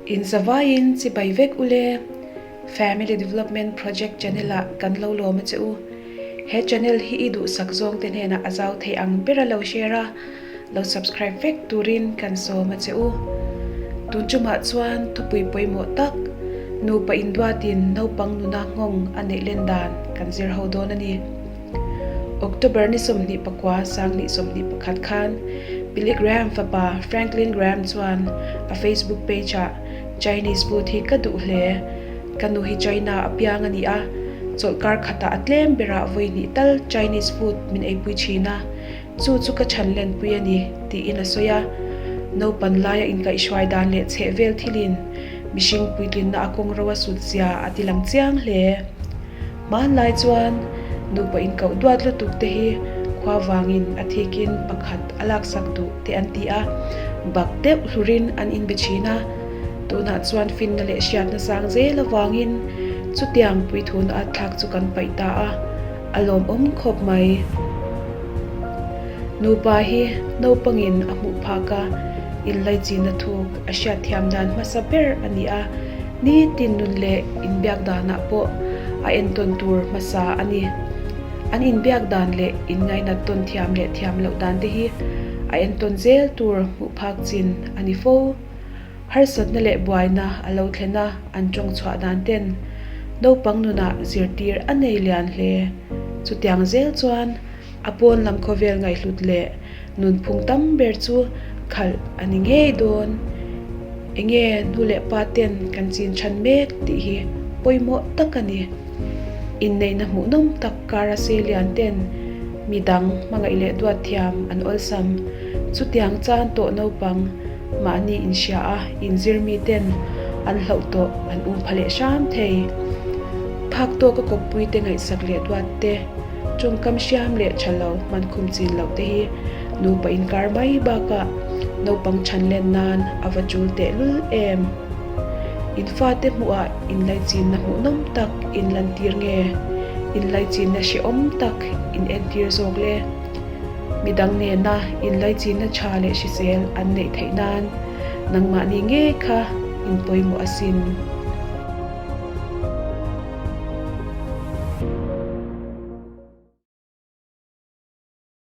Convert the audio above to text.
Inzavaiin chibai vek ule, Family Development Project channel ah kan lo lawm a che u. He channel hi i duhsak zawng te hnenah a zau thei ang ber a lo share a, lo subscribe vek turin kan sawm a che u. Tun chumah chuan thupui pawimawh tak, nupa induatin naupang nuna nghawng a neih len dan kan zir ho dawn a ni. October ni 29 2021 khan Billy Graham fapa Franklin Graham chuan a Facebook page-ah Chinese food hi ka duh hle. Ka nu hi China a piang a ni a, chawlhkar khatah a tlem berah vawi hnih tal Chinese food min eipui thin a, chu chu ka chhan lenpui a ni, tiin a sawi a. Naupan laia inkaihhruai dan leh chhehvel thilin mihring puitlinna a kawng ro a sut zia a ti lang chiang hle. Hmanlai chuan nupa inkoh duat lutuk te hi khua vangin a thikin pakhat a laksak duh te an ti a, bak deuh hlurin an inbe thin a. Tunah chuan finna leh hriatna sang zel avangin chutiang puithuna at thlak chu kan paih ta a, a lawmawm khawp mai. Nupa hi naupangin a hmuh phak a, inlaichinna thuk a hriatthiam dan hmasa ber a ni a. Nitin nun leh inbiak danah pawh a entawn tur hmasa a ni. An inbiak dan leh inngainat tawn thiam leh thiam loh dan te hi a entawn zel tur hmuh phak chin a ni fo. Harsatna leh buaina a lo thlen a, an tawng chhuah dan ten naupang nunah zirtir a nei lian hle. Chutiang zel chuan a pawn lam khawvel ngaihhlut leh Nunphung tam ber chu khalh a ni ngei dawn. Enge nu leh pa ten kan chin chhan mek tih hi pawimawh tak a ni. Inneihna hmuhnawm tak kara Seilian ten midang hmangaih leh duat thiam an awlsam. Chutiang chan tawh naupang mahni inhria a inzir mi ten an hlauh tawh an um pha leh hram thei. Phak tawka kawppui te ngaihsak leh duat te. Tawngkam hriam leh tha lo hman khum chin loh te hi nupa inkar mai bakah naupang chhan len nan a va tul tehlul em? In fate hmuhah inlaichinna hmuhnawm tak in lantir nge? Inlaichinna hrehawm tak in entir zawk le? Midang nena inlaichinna tha leh hrisel an neih theih nan nangmahni ngei kha in pawimawh asin.